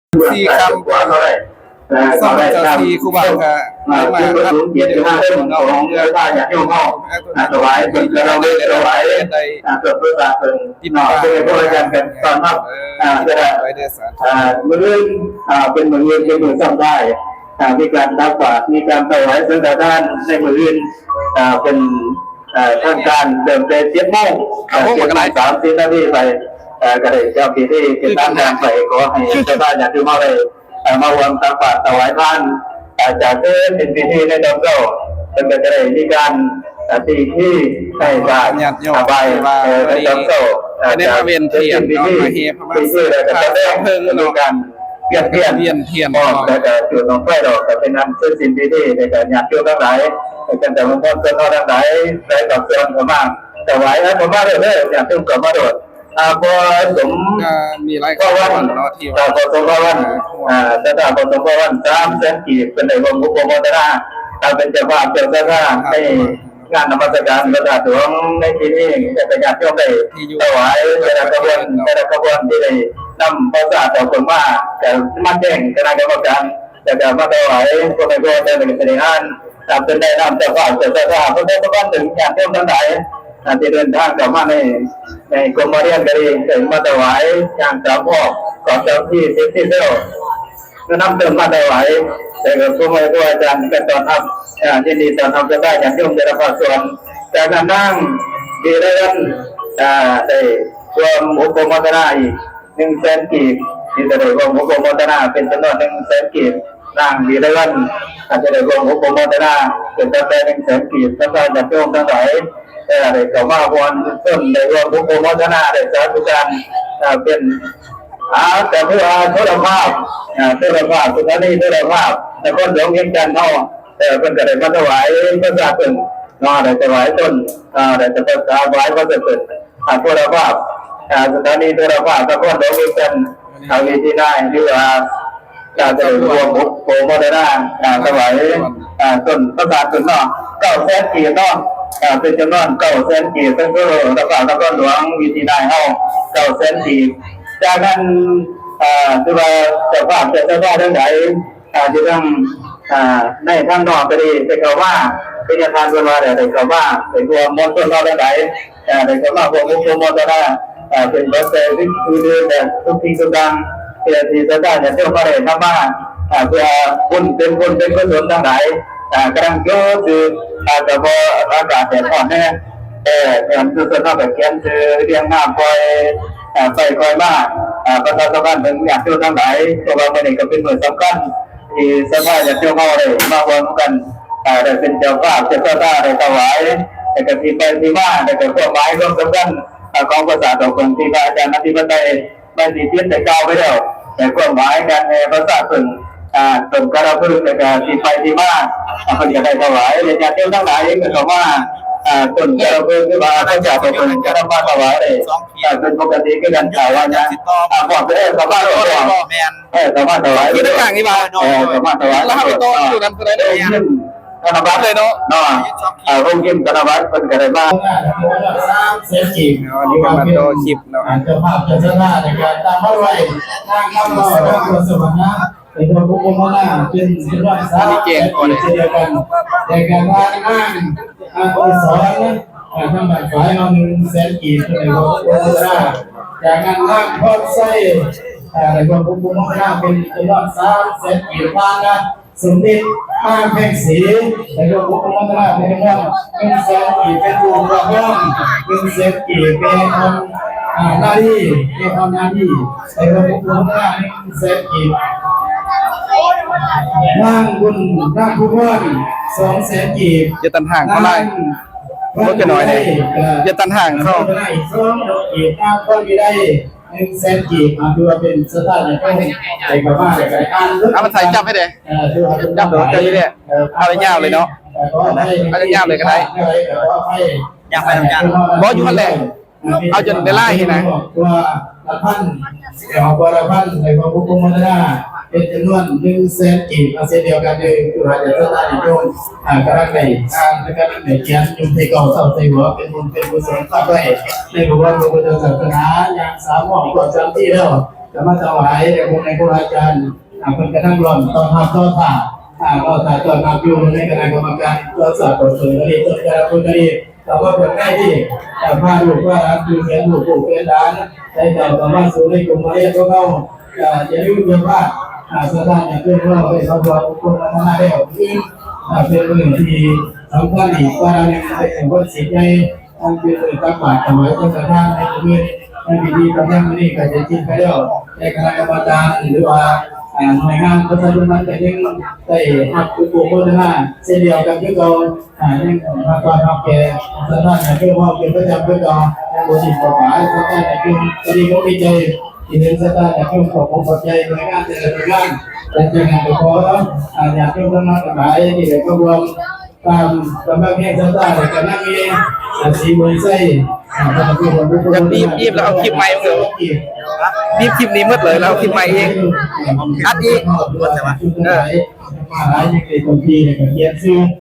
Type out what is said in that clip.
ສີ່ຄ່ຳ ສອງພັນຊາວສີ່ ຄູບາກະໄດ້ມາຮັບເງິນເດືອນຂອງເຮືອ ຖວາຍເປັນກາລະເວກ ຖວາຍເພື່ອສາດເພິ່ນເນາະ ເພື່ອເປັນການຕ້ອນຮັບ ເອີ ເພື່ອ ມື້ອື່ນ ເປັນມື້ອື່ນ ເປັນມື້ສຸດທ້າຍ ມີການຕັກບາດ ມີການຖວາຍສັງຄະທານໃນມື້ອື່ນ ເປັນ ເອີ ທາງການເລີ່ມແຕ່ເຈັດໂມງ ເອີ ເຈັດໂມງສາມສິບນາທີໄປ ເອີ ກໍໄດ້ເຈົ້າພິທີເປັນທາງການໄປ ຂໍໃຫ້ຊາວບ້ານຍາດໂຍມເຮົາໄດ້ ເອີ ມາຮ່ວມຕັກບາດຖວາຍທານ ເອີ ຈາກເສດສິ້ນພິທີໃນຕອນເຊົ້າ ເພິ່ນກໍຈະໄດ້ມີການ ເອີ ຕີຄີໃຫ້ບາດ ຍາດໂຍມ ເອີ ໃນຕອນເຊົ້າ ເອີ ຈາກເສດສິ້ນພິທີ ພິທີແລ້ວກໍຈະໄດ້ມີການ ວຽນທຽນ ວຽນທຽນ ແລ້ວກໍຈູດບັ້ງໄຟດອກ ກໍເປັນອັນເສັດສິ້ນພິທີ ແລ້ວກໍຍາດໂຍມທັງຫຼາຍ ທ່ານເຈົ້າພອນຊົນເຮົາທັງຫຼາຍ ໄດ້ຮັບເຊີນເຂົ້າມາຖວາຍ ເຂົ້າມາເດີ ຍາດໂຍມເຂົ້າມາໂລດ ອາ ພໍ່ສົມພາວັນເນາະ ທີ່ວ່າ ພໍ່ສົມພາວັນ ອາ ສະຖາ ພໍ່ສົມພາວັນ ສາມແສນກີບ ເພິ່ນໄດ້ຮ່ວມອົບໂອໂມທະນາ ເປັນເຈົ້າພາບເຈົ້າສະຖາໃນ ງານນະມັດສະການພະທາດຫຼວງໃນປີນີ້ ແລະ ຍາດໂຍມໄດ້ຖວາຍແຕ່ລະຂະບວນ ແຕ່ລະຂະບວນທີ່ໄດ້ນຳພະສາດອອກເບິ່ງມາ ກໍມາແຈ້ງຄະນະກຳມະການ ແລ້ວກໍມາຖວາຍພໍ່ແມ່ຄຣູອາຈານ ແລ້ວກໍສະເດງອານ ເປັນໄດ້ນຳເຈົ້າພາບເຈົ້າສະຖາ ເພິ່ນໄດ້ປະກອບເຖິງຍາດໂຍມທັງຫຼາຍ ທີ່ເດີນທາງເຂົ້າມາໃນ ໃນກົມມາຮຽນກໍດີ ໄດ້ມາຖວາຍຢ່າງສາມຮອບ ຂອບເຈົ້າທີ່ເສດສິ້ນແລ້ວ ກໍນຳຕົ້ນມາຖວາຍ ແລ້ວກໍຜູ້ໃຫຍ່ຄູອາຈານກໍຕ້ອນຮັບ ອາ ຍິນດີຕ້ອນຮັບສັດທາຍາດໂຍມແຕ່ລະພາກສ່ວນ ຈາກນັ້ນນາງ ວິໄລວັນ ອາ ໄດ້ຮ່ວມອົບໂອໂມທະນາອີກໜຶ່ງແສນກີບ ທີ່ຈະໄດ້ຮ່ວມອົບໂອໂມທະນາເປັນຈຳນວນໜຶ່ງແສນກີບ ນາງ ວິໄລວັນ ອາດຈະໄດ້ຮ່ວມອົບໂອໂມທະນາເປັນຈຳນວນໜຶ່ງແສນກີບ ສຳລັບຍາດໂຍມທັງຫຼາຍ ເອີ ໄດ້ເຂົ້າມາຮ່ວມຊົນ ໄດ້ຮ່ວມອົບໂອໂມທະນາ ໄດ້ສາທຸການ ເອີ ເປັນ ອາ ກໍຄືວ່າໂທລະພາບ ອາ ໂທລະພາບ ສະຖານີໂທລະພາບນະຄອນຫຼວງວຽງຈັນເຮົາ ເອີ ເພິ່ນກໍໄດ້ມາຖວາຍພະສາດເພິ່ນເນາະ ໄດ້ຖວາຍຕົນ ເອີ ໄດ້ຖວາຍພະສາດເພິ່ນ ອາ ໂທລະພາບ ອາ ສະຖານີໂທລະພາບນະຄອນຫຼວງວຽງຈັນ ອາ ເວທີນາຍ ຫຼືວ່າ ການຈະໄດ້ຮ່ວມໂອໂມທະນາ ອາ ຖວາຍ ອາ ຕົ້ນພະສາດເພິ່ນເນາະ ເກົ້າແສນກີບເນາະ ອາ ເປັນຈຳນວນເກົ້າແສນກີບ ເຊິ່ງໂທລະພາບນະຄອນຫຼວງເວທີນາຍເຮົາ ເກົ້າແສນກີບ ຈາກນັ້ນ ອາ ຖືວ່າເຈົ້າພາບເຈົ້າສະຖາທັງຫຼາຍ ອາ ຢູ່ທາງ ອາ ໃນທາງນອກກໍດີ ໄດ້ເຂົ້າມາ ເປັນຍາທ່ານເພິ່ນວ່າໄດ້ເຂົ້າມາ ໄດ້ຮ່ວມມວນຊົນເຮົາທັງຫຼາຍ ອາ ໄດ້ເຂົ້າມາຮ່ວມໂອໂມທະນາ ອາ ເປັນປັດໄຈອື່ນໆ ແລະ ທຸກສິ່ງທຸກຢ່າງ ເພື່ອທີ່ສະຖາຍາດໂຍມເຮົາໄດ້ນຳມາ ອາ ເພື່ອບຸນ ເປັນບຸນເປັນກຸສົນທັງຫຼາຍ ອາ ກຳລັງຢູ່ຊື່ ອາ ກໍບໍ່ອາກາດແດດຮ້ອນແດ່ ແຕ່ແມ່ນຄືເພິ່ນເຮົາກໍຂຽນຊື່ລຽງນາມ ປ່ອຍ ອາ ໄຟຄ່ອຍມາ ອາ ປະຊາສຳພັນເຖິງຍາດໂຍມທັງຫຼາຍ ເພາະວ່າມື້ນີ້ກໍເປັນມື້ສຳຄັນ ທີ່ສະຖາຍາດໂຍມເຮົາໄດ້ມາຮ່ວມກັນ ອາ ໄດ້ເປັນເຈົ້າພາບເຈົ້າສະຖາ ໄດ້ຖວາຍ ແລ້ວກໍທີ່ໄປທີ່ມາ ແລ້ວກໍຄວາມໝາຍຄວາມສຳຄັນ ອາ ຂອງພະສາດດອກເຜິ້ງທີ່ພະອາຈານອະທິປະໄຕ ໄດ້ສິດໄດ້ກ່າວໄປແລ້ວ ແຕ່ຄວາມໝາຍການແຫ່ພະສາດເຜິ້ງ ອາ ຕົ້ນກາລະພຶກ ແລ້ວກໍທີ່ໄປທີ່ມາ ອາ ເພິ່ນກໍໄດ້ຖວາຍ ແລະ ຍາດໂຍມທັງຫຼາຍກໍເຂົ້າມາ ອາ ຕົ້ນກາລະພຶກ ຫຼືວ່າພະສາດເປິ້ງກໍນຳມາຖວາຍ ອາ ເປັນປົກກະຕິຄືກັນ ຖ້າວ່າຫຍັງ ອາ ບອກເດີ ເຂົ້າມາໂລດ ແມ່ນ ເອີ ເຂົ້າມາຖວາຍ ຢູ່ໃນກາງນີ້ວ່າ ເອີ ເຂົ້າມາຖວາຍ ແລ້ວເຮົາໄປຕໍ່ຢູ່ນຳຜູ້ໃດເນາະ ທະນະບັດເລີຍເນາະ ເນາະ ເອີ ໂຮງຍິມທະນະບັດເພິ່ນກໍໄດ້ມາ ສາມແສນກີບ ເນາະ ອັນນີ້ກໍມາຕໍ່ຄລິບເນາະ ເຈົ້າພາບເຈົ້າສະຖາໃນການຕາມມາໄວ້ ທາງຄຳເວົ້າ ທາງຕົວສະຫວັນນະ ເປັນພະພຸດທະມານາ ເປັນ ເປັນວັດສາ ອັນນີ້ແຈ້ງກ່ອນ ເຊັ່ນດຽວກັນ ແລະກໍທາງນາງ ອາ ໄກສອນ ເອີ ທາງບ້ານຝາຍເຮົາ ໜຶ່ງແສນກີບ ເພິ່ນໄດ້ຮ່ວມໂຄສະນາ ຈາກນັ້ນນາງພອນໄຊ ເອີ ໄດ້ຮ່ວມໂຄສະນາ ເປັນຈຳນວນສາມແສນກີບ ຜ່ານນາງ ສົມເດັດ ນາງແພງສີ ໄດ້ຮ່ວມໂຄສະນາ ເປັນຈຳນວນໜຶ່ງແສນກີບ ເປັນຜູ້ຮ່ວມ ໜຶ່ງແສນກີບ ແມ່ອອນ ອາ ນາລີ ແມ່ອອນນາລີ ໄດ້ຮ່ວມໂຄສະນາ ໜຶ່ງແສນກີບ ນາງບຸນ ນາງພູພອນ ສອງແສນກີບ ຢ່າຕັນຫ່າງເຂົາຫຼາຍ ນາງ ບໍ່ຈະໜ້ອຍເດ້ ຢ່າຕັນຫ່າງເຂົາ ນາງພອນວິໄລ ໜຶ່ງແສນກີບ ອາ ຖືວ່າເປັນສະຖານະຄົນ ໄດ້ເຂົ້າມາ ແລ້ວກໍອ່ານ ເອົາມາໃສ່ຈັບໃຫ້ເດ້ ເອີ ຈັບໂດນເຈົ້ານີ້ແຫຼະ ເອີ ເອົາຍາວເລີຍເນາະ ເອີ ເອົາຍາວເລີຍກໍໄດ້ ເອີ ຂໍອະໄພ ຢາກໄປນຳກັນ ບໍ່ ຢູ່ຫັ້ນແຫຼະ ເອົາຈົນໄດ້ຫຼາຍຫັ້ນນະ ຄອບຄົວລະພັນ ຄອບຄົວລະພັນ ໃນຄອບຄົວໂຄສະນາ ເປັນຈຳນວນໜຶ່ງແສນກີບ ເຊັ່ນດຽວກັນເດີ ຄືວ່າຈະສະຖານະຄົນ ອາ ກຳລັງໄດ້ອ່ານ ແລະ ກຳລັງໄດ້ຂຽນຢູ່ທີ່ເກົ່າເຊົາໃສ່ຫົວ ເປັນບຸນເປັນກຸສົນຝາກໄວ້ ໃນພະວອນຂອງພະພຸດທະສາສະໜາ ຢ່າງສາມຮອບຄວບສາມທີແລ້ວ ກໍມາຖວາຍ ແລະ ພວກແມ່ຄູອາຈານ ອ່າ ເພິ່ນກຳລັງລ້ອມຕ້ອນຮັບຕໍ່ຖ້າ ອ່າ ລໍຖ້າຕ້ອນຮັບຢູ່ໃນຄະນະກຳມະການຕໍ່ຊາດຕໍ່ເຊີນກໍດີ ຕົ້ນກະລະພຸນກໍດີ ແລ້ວກໍພວກໃນທີ່ ເອີ ພາລູກພາຫຼານ ຜູ້ແສນລູກຜູ້ແສນຫຼານ ໄດ້ກ້າວເຂົ້າມາສູ່ໃນກຸ່ມມະເຮັດຂອງເຮົາ ກໍຢ່າລືມເດີວ່າ ອ່າ ສະຖານທີ່ເພິ່ນເຮົາໄດ້ເຂົ້າຮ່ວມອົບຮົມພັດທະນາແລ້ວ ຄື ອ່າ ເປັນມື້ທີ່ສຳຄັນອີກວ່າໜຶ່ງ ເປັນວັນສິດໃຫຍ່ ທັງເປັນມື້ຕັກບາດຖວາຍສັງຄະທານໃນມື້ ໃນພິທີກຳລັງມື້ນີ້ກໍຈະສິ້ນໄປແລ້ວ ແຕ່ຄະນະກຳມະການ ຫຼືວ່າ ອ່າ ໜ່ວຍງານປະຊາສັມພັນກໍຍັງໄດ້ຮັບອຸປະໂພຄາເຊັ່ນດຽວກັນຄືເກົ່າ ອ່າ ຍັງຮັບຕ້ອນຮັບແຂກສະຖານທີ່ເຮົາເປັນປະຈຳຄືເກົ່າ ຍັງບໍ່ສິ້ນເປົ້າໝາຍ ສະຖານທີ່ກໍດີ ກໍດີໃຈທີ່ເຫັນສະຖານທີ່ ຂອບອົກຂອບໃຈໜ່ວຍງານແຕ່ລະໜ່ວຍງານ ແລະ ຈາກນັ້ນກໍຂໍ ອ່າ ຍາດໂຍມທັງຫຼາຍທີ່ໄດ້ເຂົ້າຮ່ວມ ຕາມກຳລັງແຮງສັດທາ ແລະ ກຳລັງມີ ອ່າ ສີມວນໄຊ ອ່າ ທ່ານຜູ້ມີ ຈະບີບ ບີບແລ້ວເອົາຄລິບໃໝ່ເດີ ບີບຄລິບນີ້ໝົດເລີຍ ແລ້ວເອົາຄລິບໃໝ່ອີກ ອັດອີກ ເອີ ມາຫຼາຍ ຍັງໄດ້ຕົນທີ່ ແລະ ກະຂຽນຊື່